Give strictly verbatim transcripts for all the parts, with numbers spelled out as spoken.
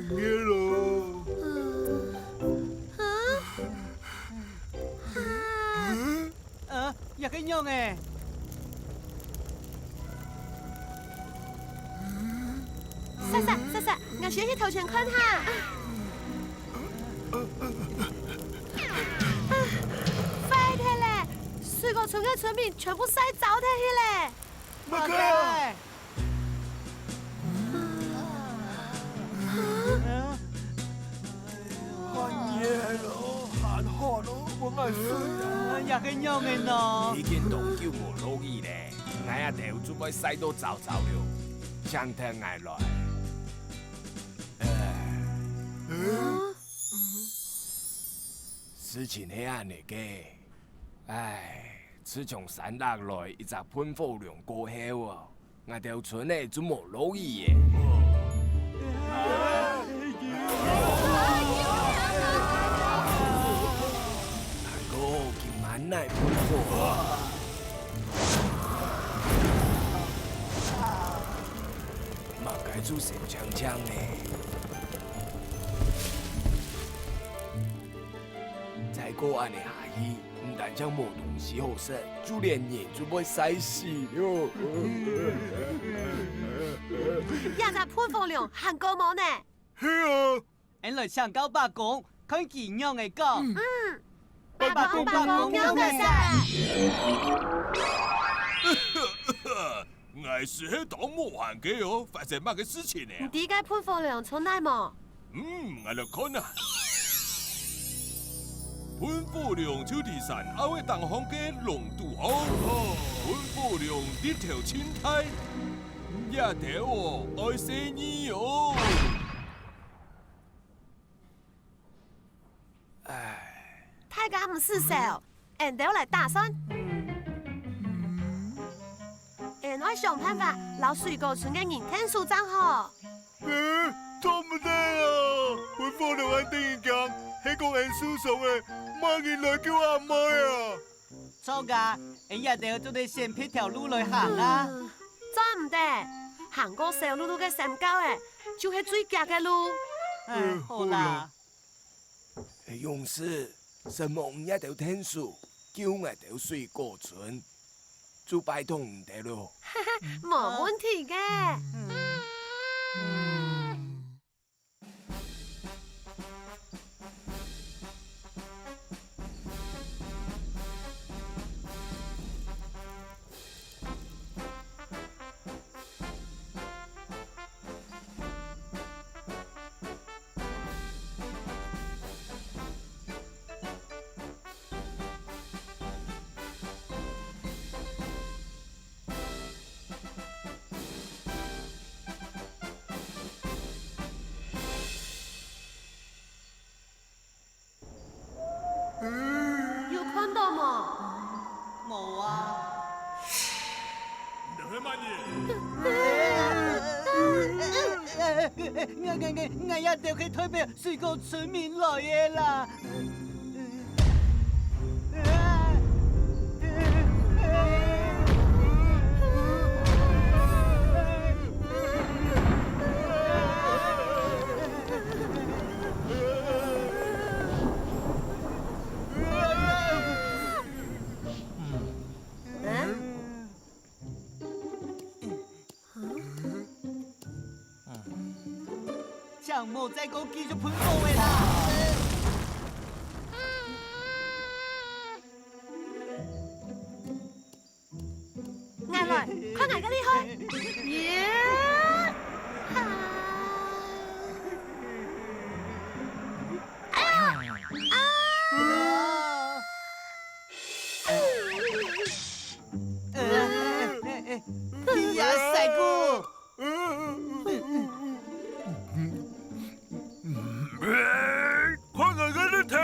个咯。啊？啊？呃，這个樣誒。莎莎，莎莎，𠊎先去頭前看下。啊，壞忒咧！水果村个村民全部曬燥忒去咧！ 麼个？寒夜咯，還好咯，分𠊎睡啊。這个樣个呢？已經當久無落雨咧，𠊎阿兜就會曬到燥燥了，請等𠊎來。呃，事情係恁呢个，唉，自從山落來一隻噴火龍過後哦， 𠊎兜村仔就無落雨咧。還過今暗來噴火啊！麼个就燒淨淨咧？ 再過恁呢下去，毋單淨無東西好食，就連人就會曬死了。這隻噴火龍還過無呢？係啊。𫣆來請教伯公，看佢仰仔講。嗯。伯公，伯公，仰仔講？ 𠊎斯係當無閒个哦，發生麼个事情呢？你知該噴火龍在哪無？嗯，𠊎來看啊。噴火龍就在山坳个頂項个龍肚項，噴火龍力頭盡大，這兜哦，愛細義哦。 大家毋使愁，𫣆兜來打算。𫣆愛想辦法摎水果村个人𢯭手正好。欸，做毋得啊！噴火龍恁得人驚，係講𫣆受傷咧，無人來救阿姆啊！ 著啊，𫣆這兜做得選別條路來行啊。嗯，做毋得，行過燒漉漉个山溝仔，就係最遽个路。唉，好啦。勇士，承蒙你這兜𢯭手，救𠊎兜水果村，就拜託你兜囉。無問題个。 有看著無？無啊。你係麼人？𠊎、𠊎、𠊎、𠊎這兜係代表水果村民來个啦。 請莫再過繼續噴火仔啦！𠊎來，看𠊎个厲害！耶！哈！哎呀！啊！ 呃，哎，哎，哎，呀，師傅！看𠊎个力頭！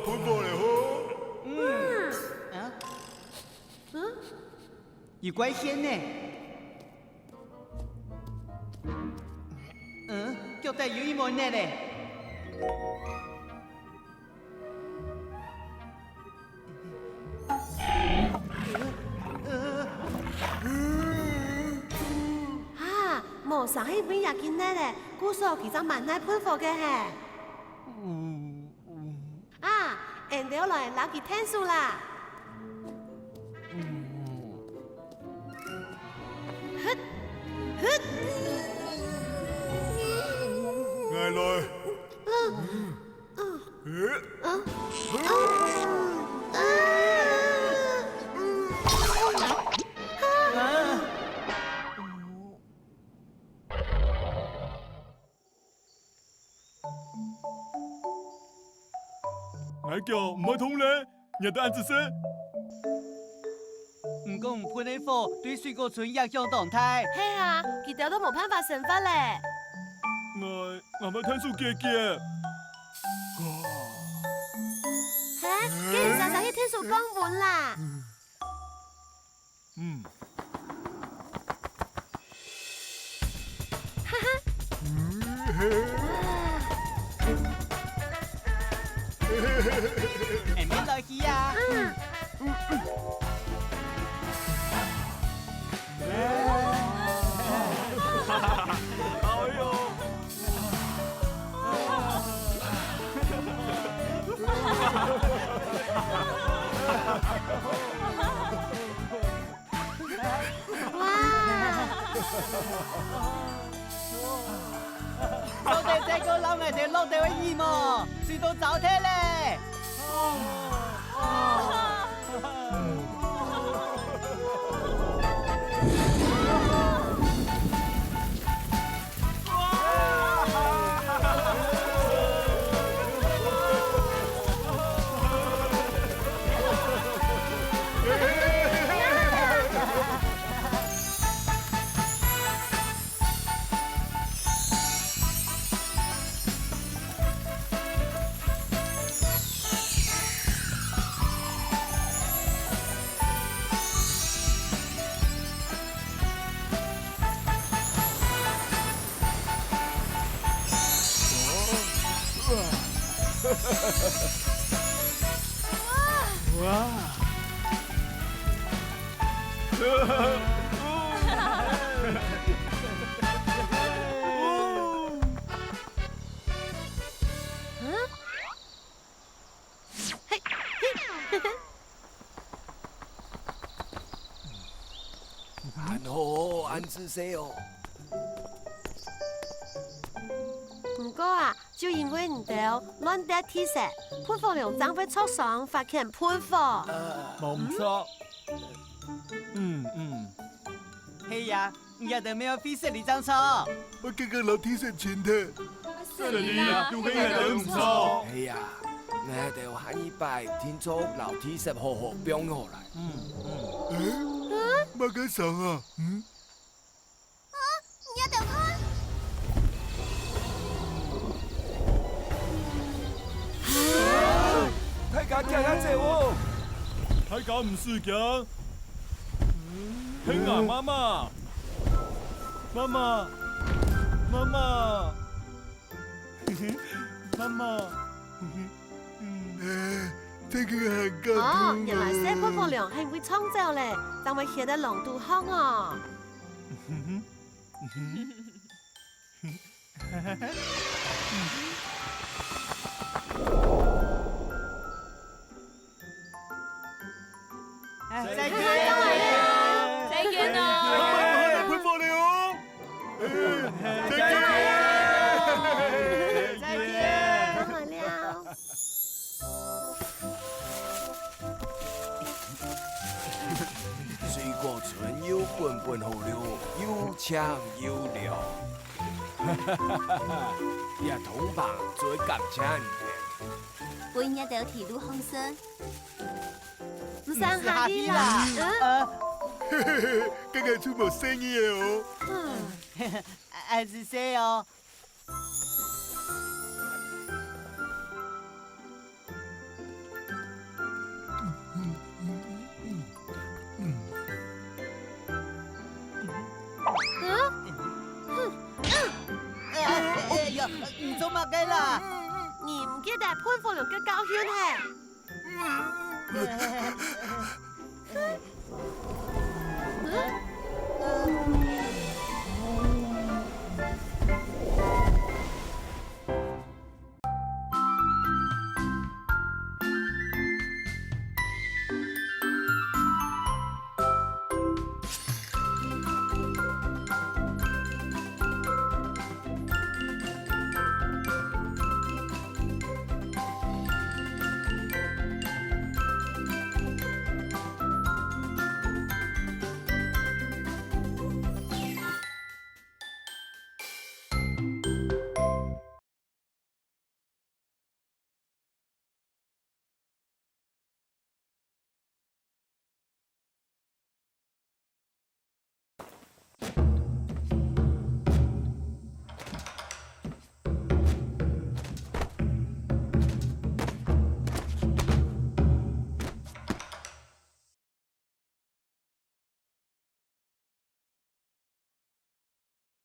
噴火了吼！嗯，啊，嗯，有怪現呢。嗯，腳底有一毛泥咧。 哈，無聲係因為佢緊來咧，故所佢正慢慢噴火个嘿。啊，𠊎兜來摎佢𢯭手啦！𠊎來。 𠊎腳毋會痛咧， 你兜恁仔細。毋過你噴个火對水果村影響當大。係啊，佢兜都無辦法生活咧。𠊎，𠊎愛𢯭手解決。嘿，該你煞煞去𢯭手降溫啦。嗯。 哈哈。下面落去啊！哎呦！ 哇！做得再過摎𠊎兜落兜个雨無？水都燥忒咧！哇！嗯？ 嘿，嘿，恁好，恁仔細哦。毋過啊，就因為你兜亂擲地屑，噴火龍正會著傷，發譴噴火。無毋著。嗯，嗯。係啊， 你兜乜愛會雪梨正著。𠊎剛剛摎地屑清忒。雪梨啊，都係你兜毋著。係啊，𠊎兜下一擺定著摎地屑好好放好來。嗯，嗯。欸？麼个聲啊？嗯？啊，你兜看！大家行啊走哦！大家毋使驚。 係𠊎媽媽。媽媽，媽媽，媽媽。欸，這個還感動啊。哦，原來係噴火龍很會唱走咧，正會歇在籠肚項哦。 再見。再見哦。再見。再見。再見。 水果村又滾滾好了，又淨又涼。這通棚最感謝你兜。分你兜提路放心。毋使客氣啦。嗯？呃。該𠊎就無細義了哦。嗯。恁仔細哦。个啦。你毋記得噴火龍个教訓嘿？